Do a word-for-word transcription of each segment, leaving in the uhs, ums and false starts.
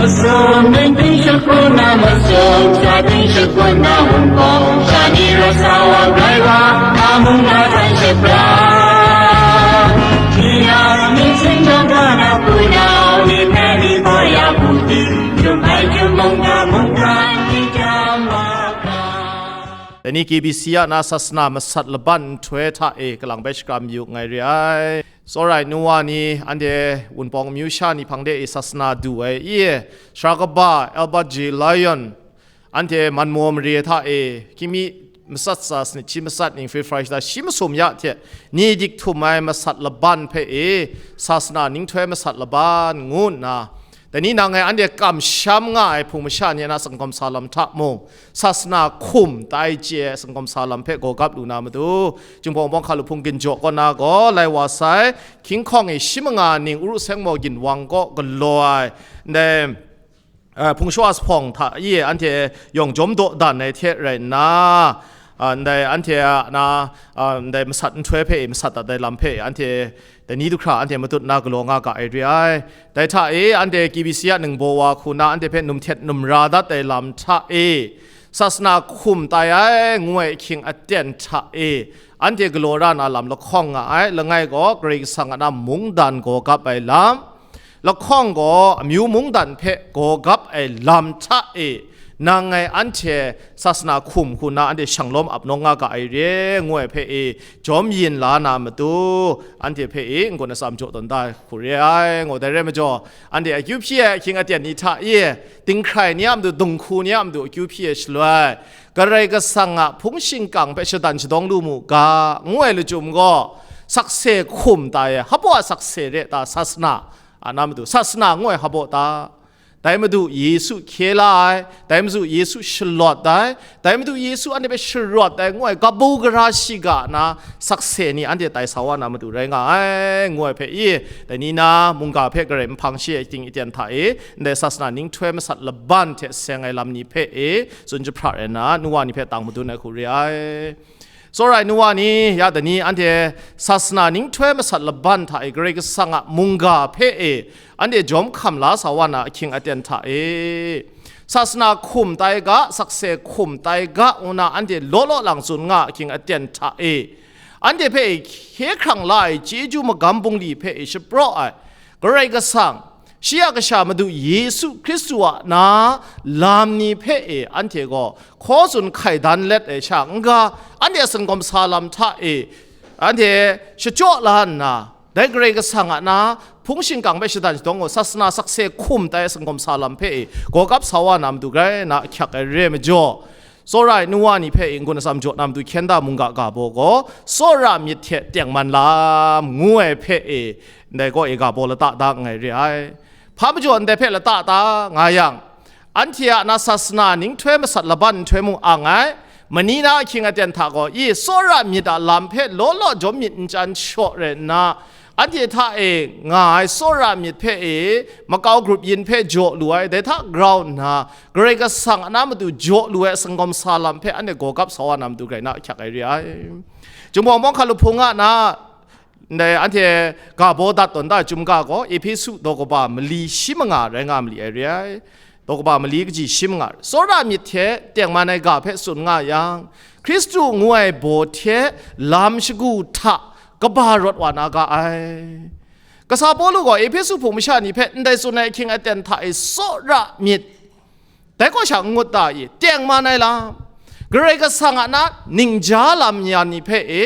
Sum ning ting shakun na masum, sha ting shakun na wunpawng, sha ni rawt sa wa grai wa, na mung na htan shapra. Ni a myit sing jawng ga na hpunau, ni hpe ni gaw ya hpu di, jum ai jum mung ga mung ga, ni jam wa ga. Dai ni K B C a na sasana masat laban nhtoi hta e kalang bai shakram yu nngai re ai. Tsawra ai nu wa ni, anhte wunpawng amyu sha ni hpang de e sasana du ai i, Sara kaba Albert J Lyon, anhte manmaw mare hta e, hkying mi matsat tsa sanit shi matsat ning free fry shata shi masum ya hte, ni dik htum ai masat laban hpe e, sasana ninghtoi masat laban ngu nna, dai ni nang e anhte kamsham nga ai hpung masha ni a na sanggawm sa lam hta mung, sasana hkum tai chye ai sanggawm sa lam hpe gaw gap lu na matu, Jinghpaw Wunpawng hkalup hpung ginjaw kaw na gaw lai wa sai, hkying hkawng e shi manga ning Uru Sengmaw ginwang kaw galaw ai, ndai, eh, hpung shawa jahpawng hta e anhte yawng jawm dawdan ai hte rai nna, ah, ndai anhte a na, ah, ndai masat nhtoi hpe e, masat dat ai lam hpe e, anhte dai ni du hkra anhte matut na galaw nga ga ai re ai. Dai hta e anhte K B C a ningbaw wa hku na anhte hpe num htet num ra dat ai lam hta e, sasana hkum tai ai ngu ai ahkying aten hta e, anhte galaw ra na lam lahkawng nga ai, langai gaw Karai Kasang a na mungdan gaw gap ai lam, lahkawng gaw amyu mungdan hpe gaw gap ai lam hta e, nang ngai anhte sasana hkum hku na anhte shanglawm ap nawng nga ga ai re, ngu ai hpe e, jawm yin la na matu, anhte hpe e, n-gun atsam jaw tawn da hku re ai, ngu dai rai majaw, anhte akyu hpyi ai ahkying aten ni hta e, dinghkrai ni a matu, dinghku ni a matu akyu hpyi ai shaloi, Karai Kasang a hpung shingkang hpe shadan shadawng lu mu ga, ngu ai lachyum gaw, sakse hkum tai ai, hpa a sakse re ta, sasana a na matu, sasana ngu ai hpa ta? Dai Madu Yesu hkye la ai, dai Madu Yesu shalawt ai, dai Madu Yesu anhte hpe sharawt ai ngu ai kabu gara shiga na sakse ni anhte tai sa wa na matu rai nga ai, ngu ai hpe i, dai ni na mungga hpe garai nhpang shi ai ting aten hta e, ndai sasana ninghtoi masat laban hte seng ai lam ni hpe e, tsun jahpra rai nna, nu wa ni hpe tang madun ai hku re ai. Tsawra ai nu wa ni, ya dai ni anhte sasana ninghtoi masat laban hta e Karai Kasang a mungga hpe e anhte jawm hkam la sa wa na ahkying aten hta e, sasana hkum tai ga, sakse hkum tai ga, ngu na anhte law law lang tsun nga ahkying aten hta e, anhte hpe e hkye hkrang la ai chyeju magam bungli hpe e shapraw ai Karai Kasang, shi a Kasha Madu Yesu Hkristu a na lam ni hpe e anhte gaw hkaw tsun hkai dan let ai sha n-ga, anhte a sanggawm sa lam hta e anhte shachyaw la nna, dai Karai Kasang a na hpung shingkang hpe shadan shadawng gaw, sasana sakse hkum tai sanggawm sa lam hpe e gaw gap sa wa na matu grai na ahkyak ai re ai majaw, tsawra ai nu wa ni hpe e n-gun atsam jaw na matu hkyen da mungga ga baw gaw, tsawra myit hte tengman lam ngu ai hpe e, ndai gaw e ga baw lata da nngai re ai. Hpa majaw ndai hpe lata da nga yang, anhte a na sasana ninghtoi masat laban nhtoi mung ang ai, mani na ahkying aten hta gaw, i tsawra myit a lam hpe law law jawm myit n chyan shaw rai nna, anhte hta e nga ai tsawra myit hpe e, makau grup yin hpe jaw lu ai, dai hta grau nna, Karai Kasang a na matu jaw lu ai sanggawm sa lam hpe anhte gaw gap sa wa na matu grai na ahkyak ai re ai. Jinghpaw Wunpawng hkalup hpung a na, ndai anhte ga baw dat tawn da ai chyum ga gaw, Ehpesu daw kaba mali shi manga rai nga mali ai re ai. Daw kaba mali kaji shi manga, tsawra myit hte tengman ai ga hpe tsun nga yang, Hkristu ngu ai baw hte lam shagu hta kaba rawt wa na ga ai. Kasa Pawlu gaw Ehpesu hpung masha ni hpe ndai tsun ai ahkying aten hta e tsawra myit, dai kaw sha n ngut ta i, tengman ai lam, Karai Kasang a na ningja lam yan ni hpe e,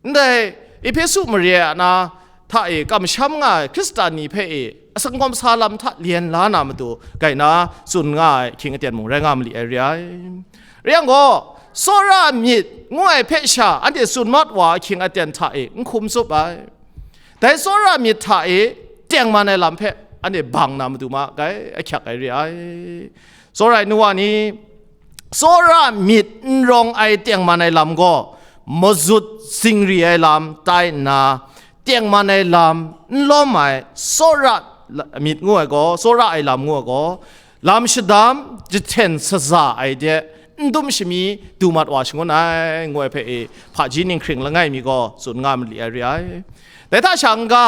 ndai Ehpesu mare a na hta e kamsham nga ai Hkristan ni hpe e asanggawm sa lam hta lyen la na matu, grai na tsun nga ai ahkying aten mung rai nga mali ai re ai. Rai yang gaw, tsawra myit ngu ai hpe sha anhte tsun mat wa ahkying aten hta e n hkum tsup ai. Dai tsawra myit hta e tengman ai lam hpe anhte bang na matu ma, grai ahkyak ai re ai. Tsawra ai nu wa ni, tsawra myit n rawng ai tengman ai lam gaw mazut zingri ai lam tai nna, tengman ai lam n lawm ai tsawra la-, myit ngu ai gaw, tsawra ai lam ngu ai gaw, lam shadam jahten saza ai de, n dum shami du mat wa shangun ai, ngu ai hpe e, hpaji ninghkring langai mi gaw tsun nga mali ai re ai. Dai hta sha n-ga,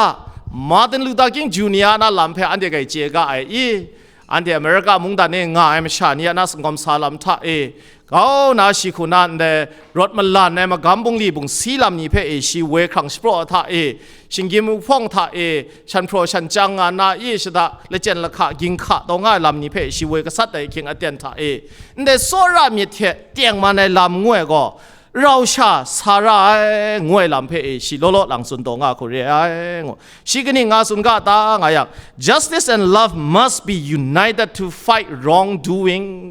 Martin Luther King Junior na lam hpe anhte grai chye ga ai i? Anhte America mungdan e nga ai masha ni a na singawm sa lam hta e, kau na shi hku na ndai rawt malan ai magam bungli bungsi lam ni hpe e shi woi hkrang shapraw hta e, shinggyim wuhpawng hta e, shan hpraw shan chyang nga na i shada lachyen lahka ginhka taw nga ai lam ni hpe shi woi gasat ai ahkying aten hta e, ndai tsawra myit hte tengman ai lam ngu ai gaw, rau sha sa ra ai, ngu ai lam hpe e shi law law lang tsun taw nga hku re ai, ngu. Shi kaning nga tsun ga ta nga yang, "Justice and love must be united to fight wrongdoing."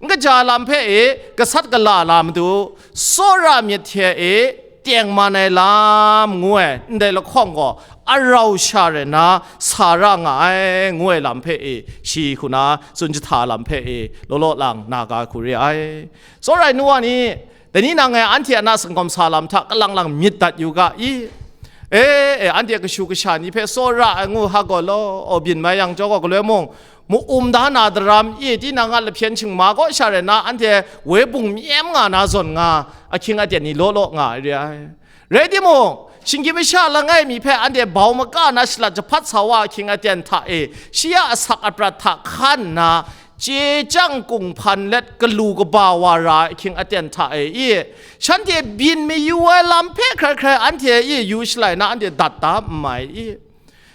N kaja lam hpe e gasat gala na matu, tsawra myit hte e tengman ai lam ngu ai ndai lahkawng gaw, a rau sha rai na sa ra nga ai, ngu ai lam hpe e shi hku na tsun jahta lam hpe e law law lang na ga hku re ai. Tsawra ai nu wa ni, dai ni nang e anhte a na singawm sa lam hta kalang lang myit dat yu ga i? E, e, anhte kashu kasha ni hpe tsawra ai ngu ha gaw law, aw byin mai yang jaw gaw galoi mung, mu-um da na daram i, tinang a lahpyen shingma kaw sha rai na anhte woi bung myem nga na zawn nga, ahkying aten ni law law nga ai re ai. Rai timung, shinggyim masha langai mi hpe anhte bau maka na shalat jahpat sa wa ahkying aten hta e, shi a asak aprat hta hkan nna, chye chyang kunghpan let galu kaba wa ra ai ahkying aten hta e i, shanhte byin mayu ai lam hpe hkrai hkrai anhte i yu shalai na anhte dat da n mai i?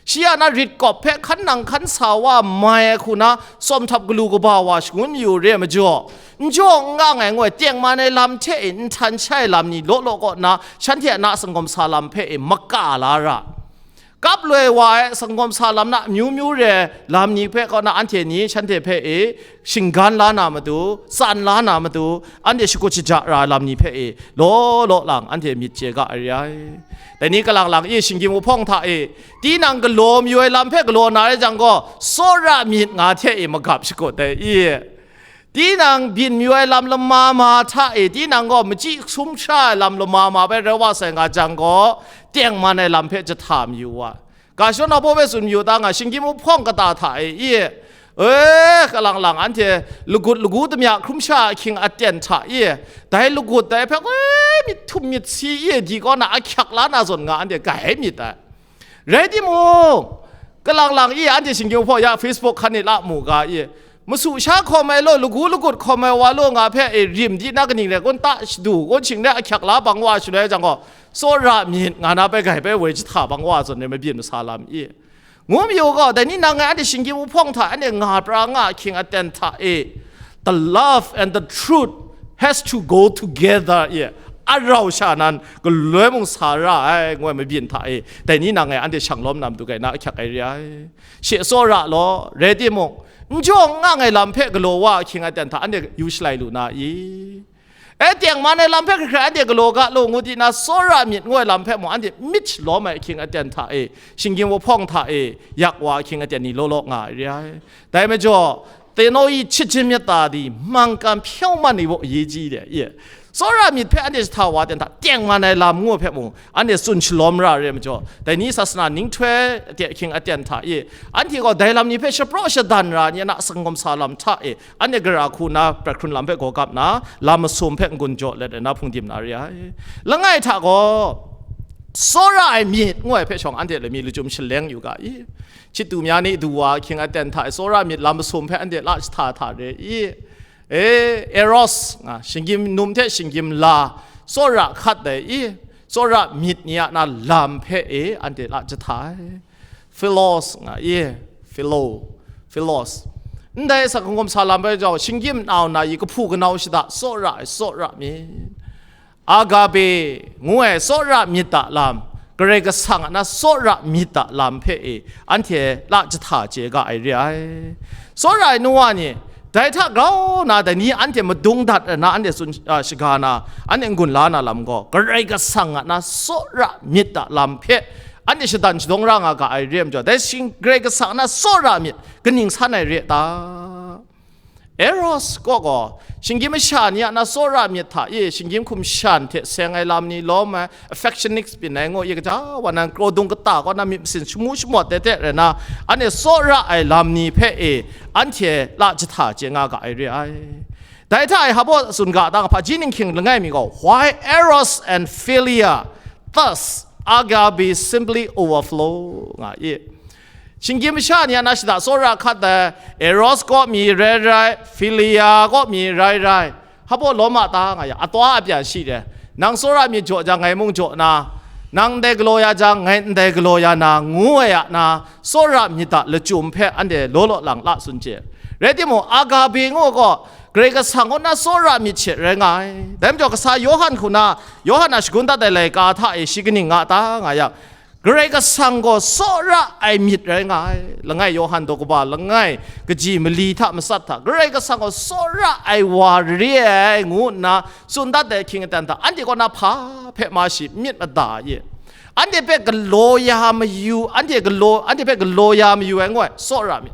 Shi a na rit kawp hpe hkan nang hkan sa wa mai ai hku na, tsawm htap galu kaba wa shangun mayu re ai majaw, n jaw n nga ai ngu ai tengman ai lam hte e nhtan shai lam ni law law kaw na, shanhte a na singawm sa lam hpe e maka la ra. Kap loi wa ai singawm sa lam na amyu myu re ai lam ni hpe kaw na, anhte ni shanhte hpe e shinggan la na matu, tsan la na matu, anhte shakut shaja ra ai lam ni hpe e law law lang anhte myit chye ga ai re ai. Dai ni kalang lang i shinggyim wuhpawng hta e, tinang galaw mayu ai lam hpe galaw na rai jang gaw, tsawra myit nga hte e magap shakut ai i? Tinang byin mayu ai lam lama ma hta e, tinang gaw machyi sum sha ai lam lama ma bai rai wa sai nga jang gaw, tengman ai lam hpe jahta mayu wa. Ga shadawn na baw bai tsun mayu ta nga, shinggyim wuhpawng kata hta e i? E, kalang lang anhte lagut lagu damya hkrum sha ahkying aten hta i? Dai lagut dai hpe, e, myit htum myit si i, di kaw na ahkyak la na zawn nga anhte grai myit ai. Rai timung, kalang lang i anhte shinggyim hpaw ya Facebook hkan e la mu ga i, masu sha hkawm ai law, lagu lagut hkawm ai wa law nga hpe e rim di na kaning rai kun ta shadu kun shing rai ahkyak la bang wa shaloi jang gaw, tsawra myit nga na bai grai bai woi jahta bang wa zawn rai mabyin masa lam i? Ngu mayu gaw, dai ni nang ngai anhte shinggyim wuhpawng hta anhte nga pra nga ahkying aten hta e, the love and the truth has to go together i? A rau sha nan galoi mung sa ra ai, ngu ai mabyin hta e, dai ni nang ngai anhte shang lawm na matu gai na ahkyak ai re ai. She tsawra law, rai timung, n jaw n nga ai lam hpe galaw wa ahkying aten hta anhte yu shalai lu na i? E, tengman ai lam hpe hkrai hkrai anhte galaw ga law ngu di na, tsawra myit ngu ai lam hpe mung anhte myit shalawm ai ahkying aten hta e, shinggyim wuhpawng hta e yak wa ahkying aten ni law law nga ai re ai. Dai majaw, teno i chit jin myit ta di, mangkan hpyaw man ni baw ye ji de, ye. Tsawra myit hpe anhte jahta wa ten hta, tengman ai lam ngu hpe mung, anhte tsun shalawm ra re majaw, dai ni sasana ninghtoi hte ahkying aten hta e, anhte gaw dai lam ni hpe shapraw shadan ra ni a na sangawm sa lam hta e, anhte gara hku na prat hkrun lam hpe gaw gap na, lam masum hpe n-gun jaw let ai na hpung dim na re ai. Langai hta gaw, tsawra ai myit ngu ai hpe shawng anhte lami lachyum shaleng yu ga i? Chit du mya ni du wa ahkying aten hta e tsawra myit lam masum hpe anhte la jahta hta re i? E, eros, nga, shinggyim num hte shinggyim la, tsawra hkat ai i? Tsawra myit ni a na lam hpe e anhte la jahta ai. Philos, nga, i? Philo, philos. Ndai asak hkungkum sa lam bai jau, shinggyim nau na i kahpu kanau shada tsawra ai, tsawra myit. Agape ngu ai tsawra myit a lam, Karai Kasang a na tsawra myit a lam hpe e, anhte la jahta chye ga ai re ai. Tsawra ai nu wa ni, dai hta grau na dai ni anhte madung dat ai na, anhte tsun, a, shaga na, anhte n-gun la na lam gaw, Karai Kasang a na tsawra myit a lam hpe anhte shadan shadawng ra nga ga ai re ai majaw, dai shing Karai Kasang a na tsawra myit kaning san ai re ta? Eros kaw gaw, shinggyim masha ni a na tsawra myit hta e, shinggyim hkum shan hte seng ai lam ni lawm ai, affectionate byin ai ngu i, kaja wa nan kraw dung kata kaw na myit masin shamu shamawt de de rai na, anhte tsawra ai lam ni hpe e, anhte la jahta chye nga ga ai re ai. Dai hta e hpa baw tsun ga ta nga, hpaji ninghkying langai mi gaw, why eros and philia thus Agape simply overflow nga i. Shinggyim masha ni a na shada tsawra hkat ai, Eros kaw mi rai rai, Philia kaw mi rai rai, hpa baw lawm a ta nga ya, atwa apyan shi re. Nang tsawra myit jaw jang, ngai mung jaw na, nang ndai galaw ya jang, ngai ndai galaw ya na, ngu ai a na, tsawra myit a lachyum hpe anhte law law lang la tsun chye. Rai timung, Agape ngu gaw, Karai Kasang kaw na tsawra myit she rai nga ai. Dai majaw, kasa Yawhan hku na, Yawhan a shagun dat ai laika hta e shi kaning nga ta nga yang, Karai Kasang gaw tsawra ai myit rai nga ai. Langai Yawhan daw kaba langai kaji mali hta matsat hta, Karai Kasang gaw tsawra ai wa re ai, ngu nna tsun dat ai hkying aten hta, anhte kaw na hpa hpe ma shi myit mada ye? Anhte hpe galaw ya mayu, anhte galaw, anhte hpe galaw ya mayu ai ngu ai, tsawra myit.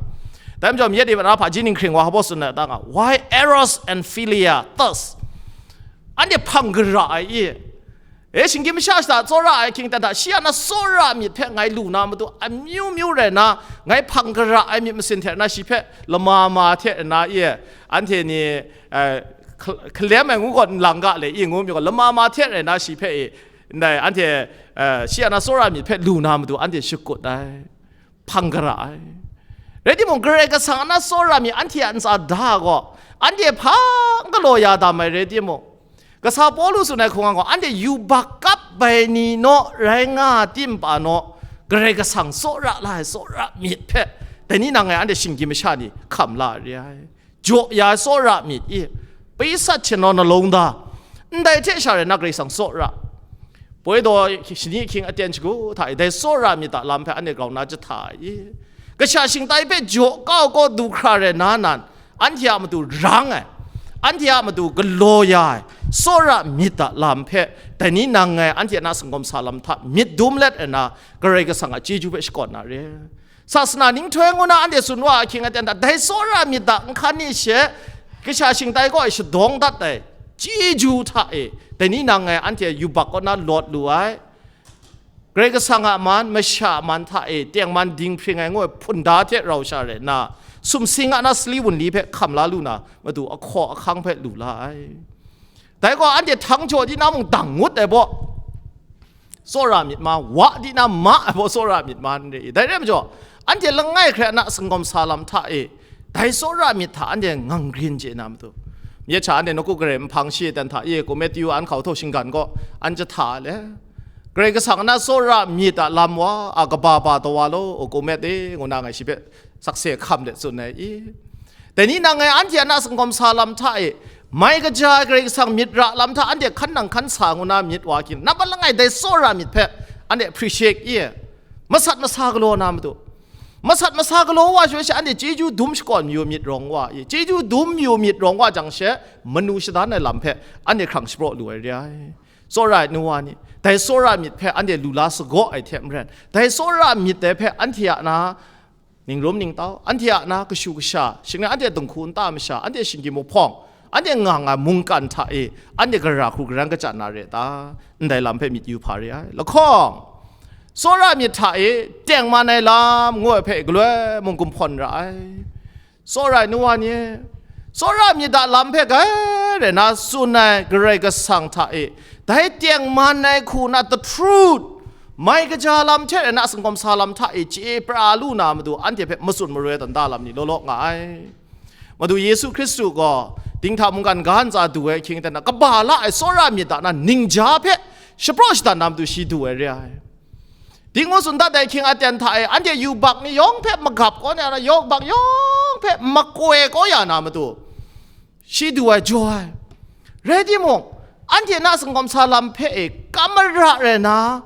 Dai majaw, myit e na hpaji ninghkring wa hpa baw tsun ai ta nga, why Eros and Philia thus? Anhte hpang gara ai i? E, shinggyim masha shada tsawra ai hkying aten hta, shi a na tsawra myit hpe ngai lu na matu, amyu myu rai na, ngai hpang gara ai myit masin hte na, shi hpe lama ma hte na i, anhte ni, eh, hk-, hkalem ai ngu gaw nlang ga le i, ngu myit gaw, lama ma hte rai na, shi hpe i, ndai anhte, eh, shi a na tsawra myit hpe lu na matu, anhte shakut ai, hpang gara ai. Rai timung, Karai Kasang a na tsawra myit anhte a ntsa da gaw, anhte hpang galaw ya dam ai rai timung, kasa Pawlu tsun ai hkungga gaw, anhte yubak kap ai ni naw rai nga tim pa naw, Karai Kasang tsawra la ai tsawra myit hpe, dai ni nang ngai anhte shinggyim masha ni hkam la re ai. Jaw ya ai tsawra myit i, paisat hpyen naw na lawng da, ndai hte sha rai na Karai Kasang tsawra, poi daw shani ahkying aten shagu hta i, dai tsawra myit a lam hpe anhte grau na jahta ai i, kasha shingtai hpe jaw kau kaw du hkra rai na nan, anhte a matu rang ai, anhte a matu galaw ya ai tsawra myit a lam hpe, dai ni nang ngai anhte a na singawm sa lam hta myit dum let ai na, Karai Kasang a chyeju hpe shakawn na re. Sasana ninghtoi ngu na anhte tsun wa ahkying aten hta, dai tsawra myit a nhkan ni she kasha shingtai kaw e shadawng dat ai chyeju hta e, dai ni nang ngai anhte yubak kaw na lawt lu ai. Karai Kasang a man, masha a man hta e tengman dinghpring ai ngu ai hpunda hte rau sha rai nna, sumsing a na sali wunli hpe hkam la lu na matu, ahkaw ahkang hpe lu la ai. Dai gaw anhte htang jaw di na mung dang ngut ai baw, tsawra myit ma, wa di na ma ai baw, tsawra myit ma n re i. Dai rai majaw, anhte langai hkrai a na singawm sa lam hta e, dai tsawra myit hta anhte ngang grin chye na matu, myit sha anhte nawku gare nhpang shi aten hta e, Ko Matthew an hkau htaw shinggan gaw an jahta le, Karai Kasang a na tsawra myit a lam wa, a kaba ba taw wa law, o Ko Mat e, ngu na ngai shi hpe sakse hkam let tsun ai i. Dai ni nang ngai anhte a na singawm sa lam hta e, mai kaja ai Karai Kasang myit ra lam hta anhte hkan nang hkan sa ngu na myit wa hkying, nang pa langai dai tsawra myit hpe anhte appreciate i, masat masa galaw na matu. Masat masa galaw wa shaloi she, anhte chyeju dum shakawn mayu myit rawng wa i, chyeju dum mayu myit rawng wa jang she, manu shadan ai lam hpe anhte hkrang shapraw lu ai re ai. Tsawra ai nu wa ni, dai tsawra myit hpe anhte lu la sagaw ai hte maren, dai tsawra myit dai hpe anhte a na ningrum ningtau, anhte a na kashu kasha, shing rai anhte dinghku nta masha, anhte shinggyim mahpawng, anhte nga nga mungkan hta e, anhte gara hku karan kachyan na re ta? Ndai lam hpe myit yu hpa re ai. Lahkawng, tsawra myit hta e tengman ai lam ngu ai hpe galoi mung gumhpawn ra ai. Tsawra ai nu wa ni e, tsawra myit a lam hpe grai rai na tsun ai Karai Kasang hta e, dai tengman ai hku na the truth, mai kaja lam hte rai na singawm sa lam hta e chye pra lu na matu, anhte hpe matsun maroi ai dan da lam ni law law nga ai. Madu Yesu Hkristu gaw dinghta mungkan ga ntsa du ai ahkying aten na, kaba la ai tsawra myit a na ningja hpe shapraw shadan na matu shi du ai re ai. Ding ngu tsun dat ai ahkying aten hta e, anhte yubak ni yawng hpe magap kaw ya na, yubak yawng hpe makoi kaw ya na matu, shi du ai jaw ai. Rai timung, anhte na singawm sa lam hpe e kam mara rai na,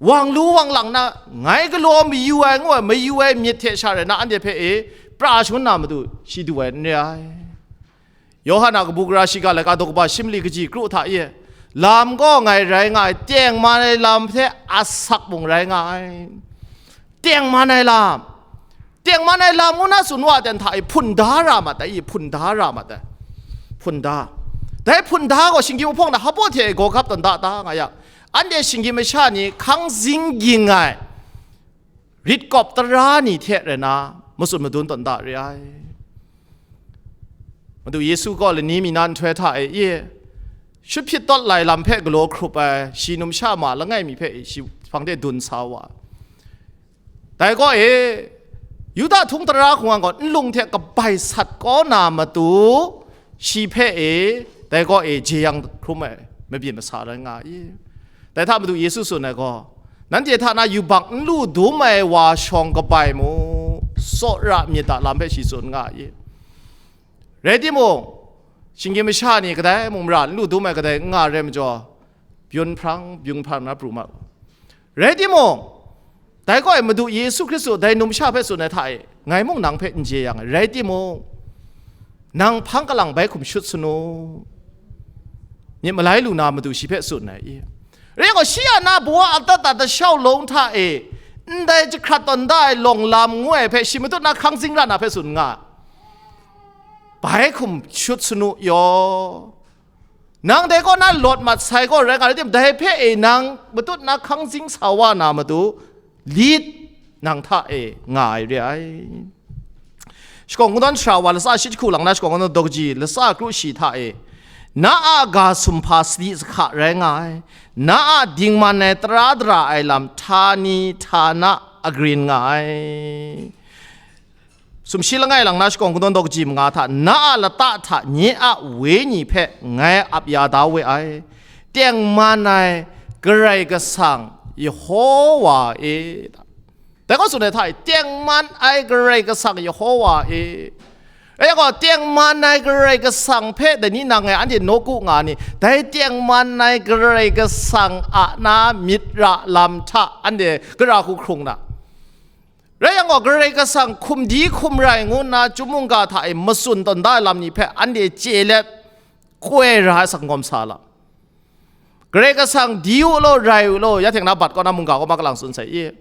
wang lu wang lang na, ngai galaw mayu ai ngu ai, mayu ai myit hte sha rai na, anhte hpe e pra shangun na matu, shi du ai n re ai. Yawhan a kabu gara shiga laika daw kaba shi mali kaji kru hta e, lam gaw ngai rai nga ai, tengman ai lam hte asak mung rai nga ai. Tengman ai lam, tengman ai lam ngu na tsun wa ten hta e, hpun da ra mat ai, hpun da ra mat ai, hpun da. Dai hpun da gaw shinggyim mahpawng na hpa baw hte e gaw gap tawn da ta nga yang, anhte shinggyim masha ni hkang zing ging ai, rit kawp tara ni hte rai na matsun madun tawn da re ai. Madu Yesu gaw lani mi na nhtoi hta e, e, Shut hpyit tawt lai lam hpe galaw hkrup ai shi numsha ma langai mi hpe shi hpang de dun sa wa. Dai gaw e, Yuda htung tara hkungga gaw nlung hte kabai sat kau na matu, shi hpe e, dai gaw e, jeyang hkrum ai mabyin masa rai nga i. Dai hta Madu Yesu tsun ai gaw, nanhte hta na yubak n lu dum ai wa shawng kabai mu, tsawra myit a lam hpe shi tsun nga i. Rai timung, shinggyim masha ni kadai mung mara n lu dum ai kadai n nga ai rai majaw, byun hprang, byun hprang na pru ma u. Rai timung, dai gaw e Madu Yesu Hkristu dai numsha hpe tsun ai hta e, ngai mung nang hpe n je yang ai, rai timung, nang hpang kalang bai hkum shut sanu, myit malai lu na Madu shi hpe tsun ai i. Rai gaw, shi a na bawa adat a tashau lawng hta e, ndai jahkrat tawn da ai lawng lam ngu ai hpe shi matut na hkrang zing ra na hpe tsun nga, bai hkum shut sanu yaw. Nang dai kaw na lawt mat sai gaw rai nga rai tim, dai hpe e nang matut na hkrang zing sa wa na matu, lit nang hta e nga ai re ai. Shakawn Kungdawn Sara wa latsa shi jahku lang na Shakawn Kungdawn daw kaji latsa kru shi hta e, na a ga sumhpa sadi sahka rai nga ai, na a dingman ai tara dara ai lam htani htana agrin nga ai. Sumshi langai lang na Shakawn Kungdawn daw kaji manga hta, na a lata hta nye a wenyi hpe ngai ap ya da we ai, tengman ai Karai Kasang Yehowa e. Dai gaw tsun ai hta e, tengman ai Karai Kasang Yehowa e. Rai gaw, tengman ai Karai Kasang hpe dai ni nang e anhte nawku nga ni, dai tengman ai Karai Kasang a na myit ra lam hta anhte gara hku hkrung na. Rai yang gaw, Karai Kasang hkum di hkum rai ngu nna chyum mungga hta e matsun tawn da ai lam ni hpe anhte chye let, koi ra ai sakngawm sa lam. Karai Kasang di u law, rai u law, ya hte na bat kaw na mungga kaw ma kalang tsun sai i.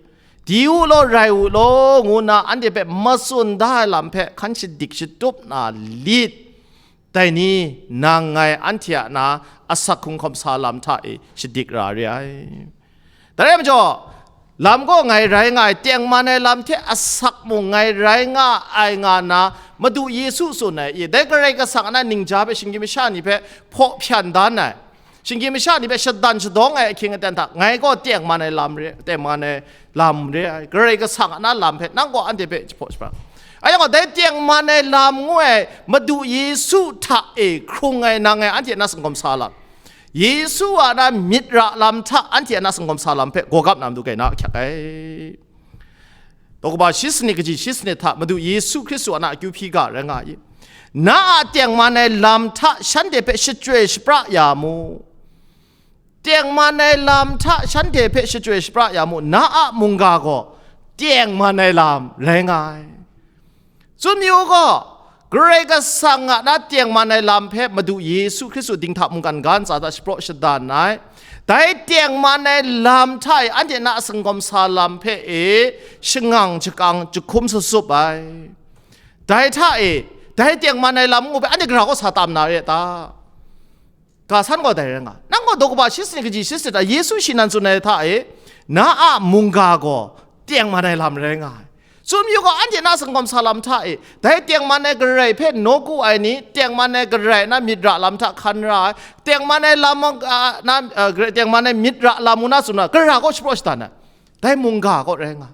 Di u law, rai u law, ngu nna anhte hpe matsun da ai lam hpe hkan shadik shatup na lit. Dai ni, nang ngai anhte a na asak hkungkawm sa lam hta e shadik ra re ai. Dai rai majaw, lam gaw ngai rai nga ai, tengman ai lam hte asak mung ngai rai nga ai nga na, Madu Yesu tsun ai i, dai Karai Kasang a na ningja hpe shinggyim masha ni hpe hpaw hpyan dan ai, shinggyim masha ni hpe shadan shadawng ai ahkying aten hta, ngai gaw tengman ai lam re, tengman ai lam re ai, Karai Kasang a na lam hpe nang gaw anhte hpe jahpaw jahpra. Ayan gaw, dai tengman ai lam ngu ai Madu Yesu hta e hkrung ai nang e anhte a na singkawm sa lam, Yesu a na myit ra lam hta anhte a na singkawm sa lam hpe gawgap na matu gai na ahkyak ai. Daw kaba shi sanit kaji shi sanit hta Madu Yesu Hkristu a na akyu hpyi ga rai nga i. Na a tengman ai lam hta shanhte hpe shachyoi shapra ya mu. Tengman ai lam hta shanhte hpe shachyoi shapra ya mu, na a mungga gaw tengman ai lam rai nga ai. Tsun mi u gaw, Karai Kasang a na tengman ai lam hpe Madu Yesu Hkristu dinghta mungkan ga ntsa hta shapraw shadan ai. Dai tengman ai lam hta e anhte na a singkawm sa lam hpe e shangang shakang jahkum sasup ai. Dai hta e, dai tengman ai lam ngu hpe anhte gara kaw sa tam na re ta? Ga san gaw dai rai nga. Nang gaw daw kaba shi sanit kaji shi sanit hta Yesu shi nan tsun ai hta e, na a mungga gaw tengman ai lam rai nga ai. Tsun yu gaw, anhte na singkawm sa lam hta e, dai tengman ai Karai hpe nawku ai ni, tengman ai Karai na myit ra lam hta hkan ra ai, tengman ai lam, a, na, a, Karai tengman ai myit ra lam ngu na tsun na, gara kaw shapraw shadan ai. Dai mungga kaw rai nga.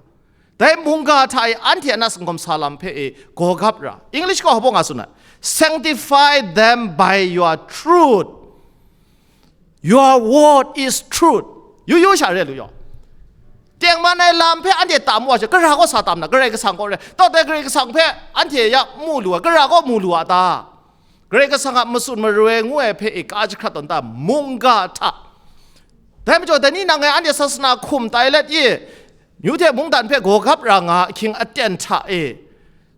Dai mungga hta e anhte a na singkawm sa lam hpe e gawgap ra. English kaw hpa nga tsun ai, "Sanctify them by your truth. Your word is truth." Yu yu sha re lu yaw. Tengman ai lam hpe anhte tam wa she, gara kaw sa tam na, Karai Kasang kaw re. Tawt ai Karai Kasang hpe anhte ya mu lu ai, gara kaw mu lu a ta? Karai Kasang a matsun maroi ngu ai hpe e ka jahkrat tawn ta mungga hta. Dai majaw, dai ni nang e anhte sasana hkum tai let i, Myu hte mungdan hpe gawgap ra nga ahkying aten hta e,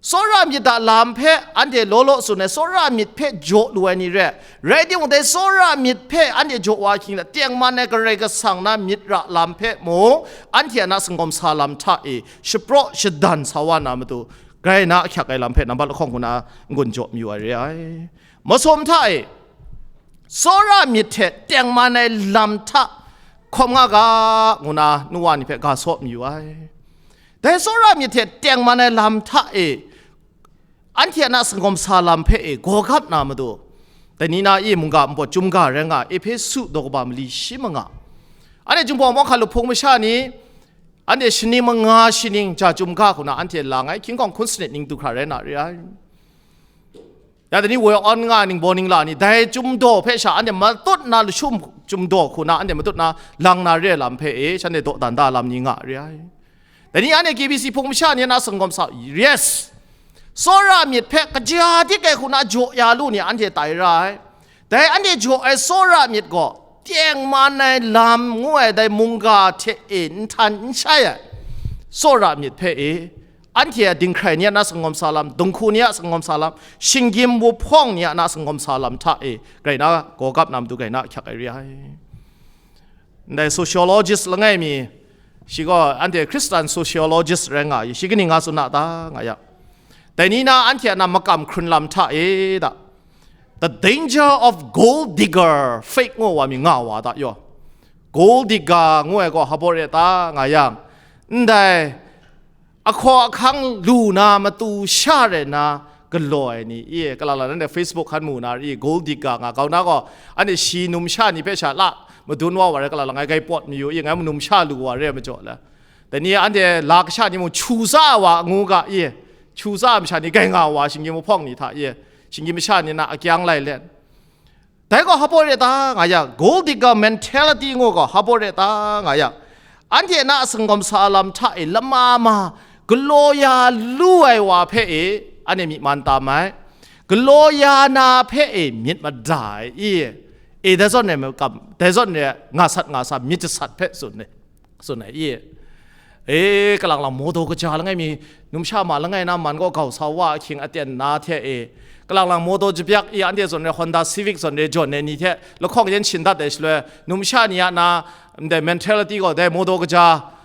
tsawra myit a lam hpe anhte law law tsun ai, tsawra myit hpe jaw lu ai ni re, rai timung, dai tsawra myit hpe anhte jaw wa ahkying hta, tengman ai Karai Kasang na myit ra lam hpe mung, anhte a na singkawm sa lam hta e shapraw shadan sa wa na matu, grai na ahkyak ai lam hpe nambat lahkawng hku na n-gun jaw mayu ai re ai. Masum hta e, tsawra myit hte tengman ai lam hta hkawm nga ga, ngu na nu wa ni hpe ga saw mayu ai. Dai tsawra myit hte tengman ai lam hta e, anhte a na singkawm sa lam hpe e gawgap na matu, Dai ni na e mungga npawt chyum ga rai nga, Ehpesu daw kaba mali shi manga. Anhte Jinghpaw Mawhka Lup Hpung masha ni, anhte shaning manga shaning ja chyum ga hku na anhte lang ai, hkying hkawng hkun sanit ning du hkra rai na re ai. Ya dai ni woi awn nga ningbaw ningla ni, dai chyum daw hpe sha anhte matut na lashum chyum daw hku na anhte matut na lang na re ai lam hpe e, shanhte dawdan da lam ni nga re ai. Dai ni anhte K B C Hpung masha ni na sanggawm sa, yes, tsawra myit hpe kaja dik ai hku na jaw ya lu ni anhte tai ra ai. Dai anhte jaw ai tsawra myit gaw, tengman ai lam ngu ai dai mungga hte e n htan n shai ai tsawra myit hpe e, anhte a dinghkrai ni a na sanggawm sa lam, dinghku ni a sanggawm sa lam, shinggyim wuhpawng ni a na sanggawm sa lam hta e, grai na gaw gap na matu grai na ahkyak ai re ai. Ndai sociologist langai mi, shi gaw anhte Christian sociologist rai nga ai, shi kaning nga tsun na ta nga yang, dai ni na anhte a na makam hkrun lam hta e da, the danger of gold digger faith ngu wa mi nga wa ta yaw. Gold digger ngu ai gaw hpa baw re ta nga yang, ndai ahkaw ahkang lu na matu sha rai na galaw ai ni, i, kalala nanhte Facebook hkan mu na i, gold digger nga kau na gaw, anhte shi numsha ni hpe sha la madun wa wa rai, kalala ngai gai pawt mayu i, ngai numsha lu wa re ai majaw la. Dai ni anhte la kasha ni mung chu tsa wa ngu ga i, chu tsa masha ni gai nga wa, shinggyim wuhpawng ni hta i, shinggyim masha ni na akyang lai let. Dai gaw hpa baw re ta nga yang, gold digger mentality ngu gaw hpa baw re ta nga yang, anhte na a sanggawm sa lam hta e lama ma galaw ya lu ai wa hpe e, anhte myi man tam ai. Galaw ya na hpe e myit mada ai i, e, dai zawn e makam, dai zawn e nga sat nga sa myit jasat hpe tsun ai. Tsun ai i, e, kalang lang mawdaw kaja langai mi, numsha ma langai na man gaw gau sa wa ahkying aten na hte e, kalang lang mawdaw jabyak i, anhte zawn re Honda Civic zawn re jawn ai ni hte lahkawng yan shin dat ai shaloi, numsha ni a na, ndai mentality gaw dai mawdaw kaja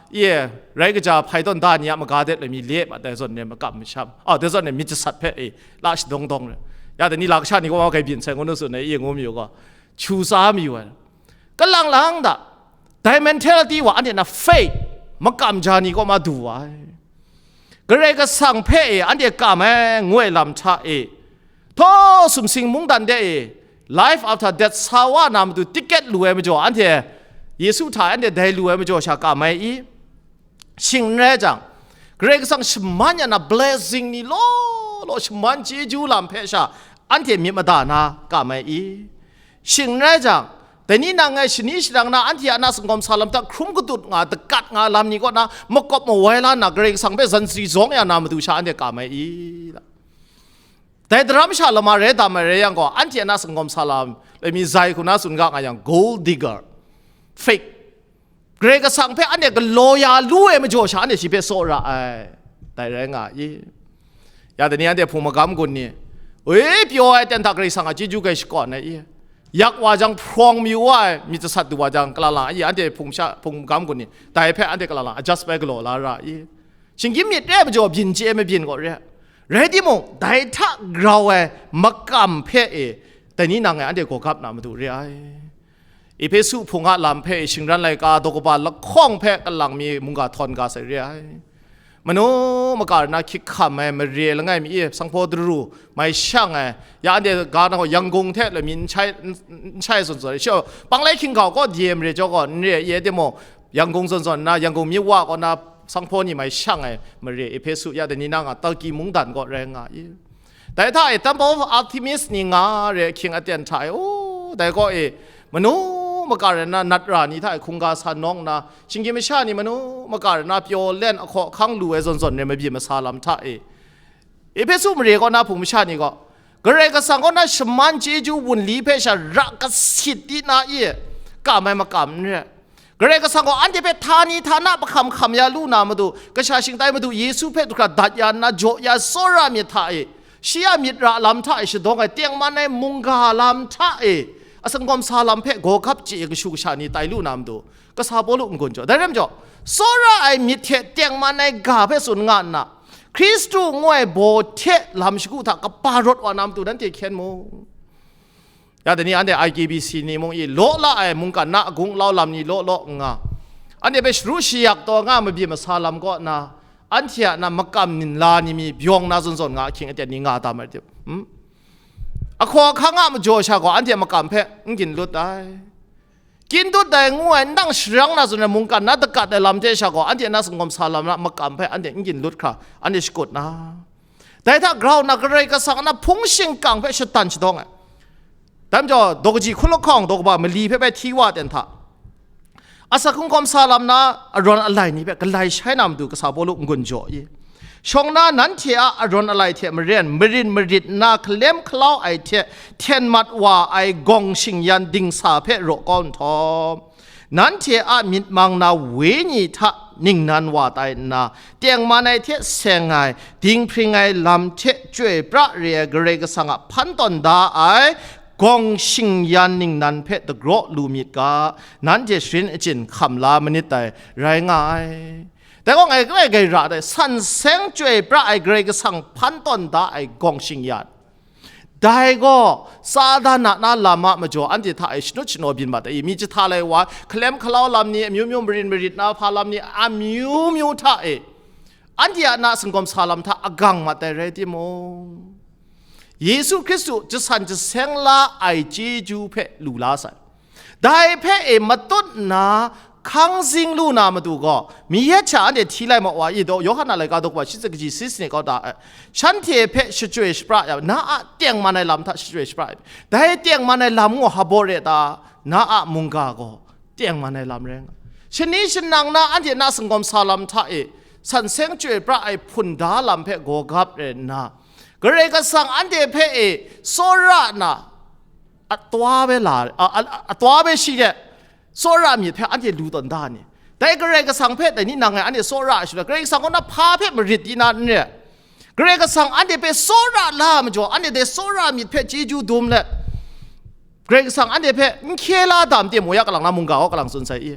i, rai kaja hpai tawn da ni a maga de loi mi le mat ai zawn re makam masham, a, dai zawn re myit jasat hpe e, la shadawng dawng re. Ya dai ni la kasha ni gaw gai byin sai ngu nu tsun ai i, ngu mayu gaw, chu tsa mayu ai. Kalang lang da, dai mentality wa anhte na faith makam ja ni kaw ma du ai. Karai Kasang hpe e anhte kam ai ngu ai lam hta e, htaw sumsing mungdan de e, life after death sa wa na matu ticket lu ai majaw, anhte Yesu hta anhte dai lu ai majaw sha kam ai i? Shing n rai jang, Karai Kasang shaman ya na blessing ni law law, shaman chyeju lam hpe sha anhte myit mada na kam ai i? Shing n rai jang, dai ni nang ngai shani sharang na anhte a na sanggawm sa lam hta hkrum kadut nga, dakat nga lam ni kaw na makawp mawai la nna, Karai Kasang hpe zansi zawng ya na matu sha anhte kam ai i? Dai daram sha lama rai dam ai rai yang gaw, anhte a na sanggawm sa lam, loi mi zai hku na tsun ga nga yang, gold digger, fake, Karai Kasang hpe anhte galaw ya lu ai majaw sha, anhte shi hpe tsawra ai, dai rai nga i? Ya dai ni anhte hpung magam gun ni, ui, pyaw ai ten hta Karai Kasang a chyeju grai shakawn ai i? Yak wa jang, hprawng mayu wa ai myit jasat du wa jang, kalala i? Anhte hpung sha, hpung magam gun ni, dai hpe anhte kalala adjust bai galaw la ra i? Shinggyim myit re ai majaw byin chye ai mabyin gaw re. Rai timung, dai hta grau ai makam hpe e, dai ni nang e anhte gaw gap na matu re ai. Ehpesu hpung a lam hpe shingran laika daw kaba lahkawng hpe kalang mi mungga htawn ga sai re ai. Manu maka re na hkyik hkam ai mare langai mi e, sanghpaw daru mai shang ai, ya anhte ga na gaw Yangon hte lami n shai, n shai zawn zawn ai. Shi gaw, panglai hkinggau kaw de mare jaw gaw n re ai, e timung, Yangon zawn zawn nna, Yangon myi wa kaw na sanghpaw ni mai shang ai mare, Ehpesu ya dai ni na nga, Turkey mungdan kaw rai nga i? Dai hta e Temple of Artemis ni nga re ahkying aten hta e, o, dai kaw e, manu maka re na nat ra ni hta e hkungga sa nawng nna, shinggyim masha ni manu maka re na pyaw len ahkaw ahkang lu ai zawn zawn re mabyi masa lam hta e, Ehpesu mare kaw na hpung masha ni gaw, Karai Kasang kaw na shaman chyeju wunli hpe sha ra kasit di na i? Kam ai makam n re. Karai Kasang gaw anhte hpe htani htana hpahkam hkam ya lu na matu, kasha shingtai matu Yesu hpe du hkra dat ya nna jaw ya tsawra myit hta e, shi a myit ra lam hta e shadawng ai tengman ai mungga lam hta e, a sanggawm sa lam hpe gaw gap chye kashu kasha ni tai lu na matu, kasa Pawlu n-gun jaw. Dai rai majaw, tsawra ai myit hte tengman ai ga hpe tsun nga nna, Hkristu ngu ai baw hte lam shagu hta kaba rawt wa na matu nanhte hkyen mu. Ya dai ni anhte I K B C ni mung i law la ai mungkan na agung lau lam ni law law n nga, anhte hpe sharu shayak taw nga mabyi masa lam kaw na, anhte a na makam nla ni mi byawng na zawn zawn nga ahkying aten ni nga tam ai, hmm? Ahkaw ahkang a majaw sha gaw anhte makam hpe n gin lut ai. Gin lut ai ngu ai, nang sharang na tsun ai mungkan na dagat ai lam hte sha gaw, anhte na singawm sa lam na makam hpe anhte n gin lut hkra, anhte shakut na. Dai hta grau na Karai Kasang na hpung shingkang hpe shatan shadawng ai. Dai majaw, daw kaji hkun lahkawng daw kaba mali hpe bai hti wa ten hta, asak hkungkawm sa lam na arawn alai ni hpe galai shai na matu kasa Pawlu n-gun jaw i. Shawng na nanhte a arawn alai hte maren marin marit nna hkalem hkalau ai hte hten mat wa ai gawng shingyan dingsa hpe raw kau nhtawm, nanhte a myit mang na wenyi hta ningnan wa tai nna, tengman ai hte seng ai, dinghpring ai lam hte chyoi pra re ai Karai Kasang a hpan tawn da ai gawng shingyan ningnan hpe dagraw lu myit ga, nanhte sharin achyin hkam la manit dai, rai nga ai. Dai gaw ngai grai gai ra dai, san seng chyoi pra ai Karai Kasang hpan tawn da ai gawng shingyan. Dai gaw Satan a na lam a majaw anhte hta e shanut shanaw byin mat ai, myit jahta lai wa, hkalem hkalau lam ni, amyu myu marin marit na hpa lam ni, amyu myu hta e, anhte a na singawm sa lam hta agang mat ai rai timung, Yesu Hkristu jasan jaseng la ai chyeju hpe lu la sai. Dai hpe e matut nna hkang zing lu na matu gaw, mi yet sha anhte hti lai ma wa i daw, Yawhan a laika daw kaba shi tsa kaji si sani kau da ai. Shanhte hpe shachyoi shapra ya, na a tengman ai lam hta shachyoi shapra ai. Dai tengman ai lam gaw hpa baw re ta, na a mungga gaw tengman ai lam rai nga. Shani shanang na anhte na singawm sa lam hta e, san seng chyoi pra ai hpun da lam hpe gaw gap re nna, Karai Kasang anhte hpe e tsawra na, atwa bai la, a, a, atwa bai shi de, tsawra myit hpe anhte lu tawn da ni? Dai Karai Kasang hpe dai ni nang ngai anhte tsawra ai shaloi, Karai Kasang kaw na hpa hpe marit di na n re? Karai Kasang anhte hpe tsawra la majaw, anhte dai tsawra myit hpe chyeju dum let, Karai Kasang anhte hpe n hkye la dam tim, wa ya kalang na mungga gaw kalang tsun sai i?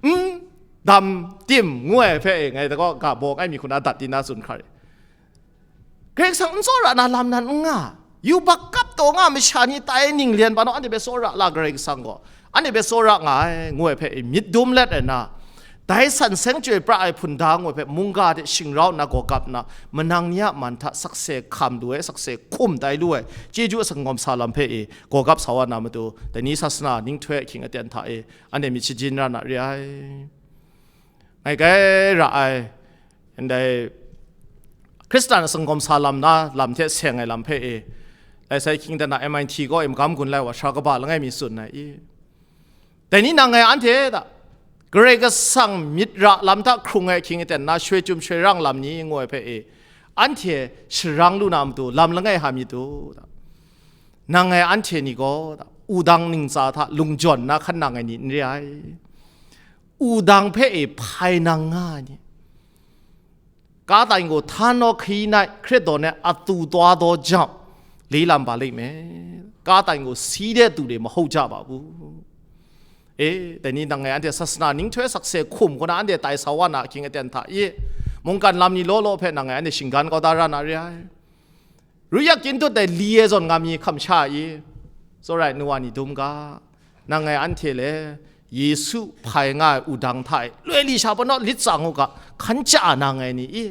N dam tim ngu ai hpe e, ngai dai gaw ga bawng ai mi hku na dat di na tsun hkra re. Karai Kasang n tsawra na lam nan n nga, yubak kap taw nga masha ni tai ninglen pa naw, anhte hpe tsawra la Karai Kasang gaw, anhte hpe tsawra nga ai, ngu ai hpe myit dum let ai na, dai san seng chyoi pra ai hpun da ngu ai hpe mungga hte shingrau nna gaw gap nna, manang ni a man hta sakse hkam lu ai, sakse hkum tai lu ai, chyeju a singawm sa lam hpe e gaw gap sa wa na matu, dai ni sasana ninghtoi ahkying aten hta e, anhte myit shajin ra na re ai. Ngai kai ra ai, ndai Hkristan a singawm sa lam na lam hte seng ai lam hpe e, lai sai hkying dan a M I T gaw e magam gun lai wa sara kaba langai mi tsun ai i. Dai ni nang ngai anhte da, Karai Kasang myit ra lam hta hkrung ai hkying aten na shoi chyum shoi rang lam ni ngu ai hpe e, anhte sharang lu na matu lam langai hpa myit u da. Nang ngai anhte ni gaw da, wudang ntsa hta lungjawn nna hkan nang ai ni n re ai. Wudang hpe e hpai nang nga ai ni, ka tai gaw htan naw hkayi nai hkrit daw nai atu taw daw jam, li lam ba lek me, ka tai gaw si de tu de mahau ja ba bu. E, dai ni nang ngai anhte sasana ninghtoi sakse hkum kaw na anhte tai sa wa na ahkying aten hta e, mungkan lam ni law law hpe nang ngai anhte shinggan kau da ra na re ai. Ru yak kyin dut ai li e zawn nga mi hkam sha i, tsawra ai nu wa ni dum ga, nang ngai anhte le Yesu hpai nga ai wudang hta e loi li sha panaw lit tsang u ga, hkan chya na ngai ni i,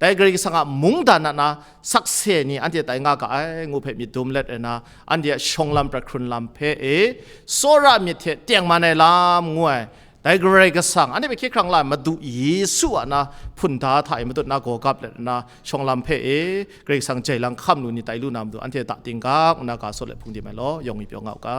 dai Karai Kasang a mungdan a na sakse ni anhte tai nga ga ai ngu hpe myit dum let ai na, anhte a shawng lam prat hkrun lam hpe e, tsawra myit hte tengman ai lam ngu ai, dai Karai Kasang, anhte hpe hkye hkrang la ai Madu Yesu a na hpun da hta e matut na gaw gap let na, shawng lam hpe e Karai Kasang jai lang hkam lu ni tai lu na matu, anhte ta ting ga, ngu na ga sawt let hpung dim ai law, yawng mi pyaw nga u ga.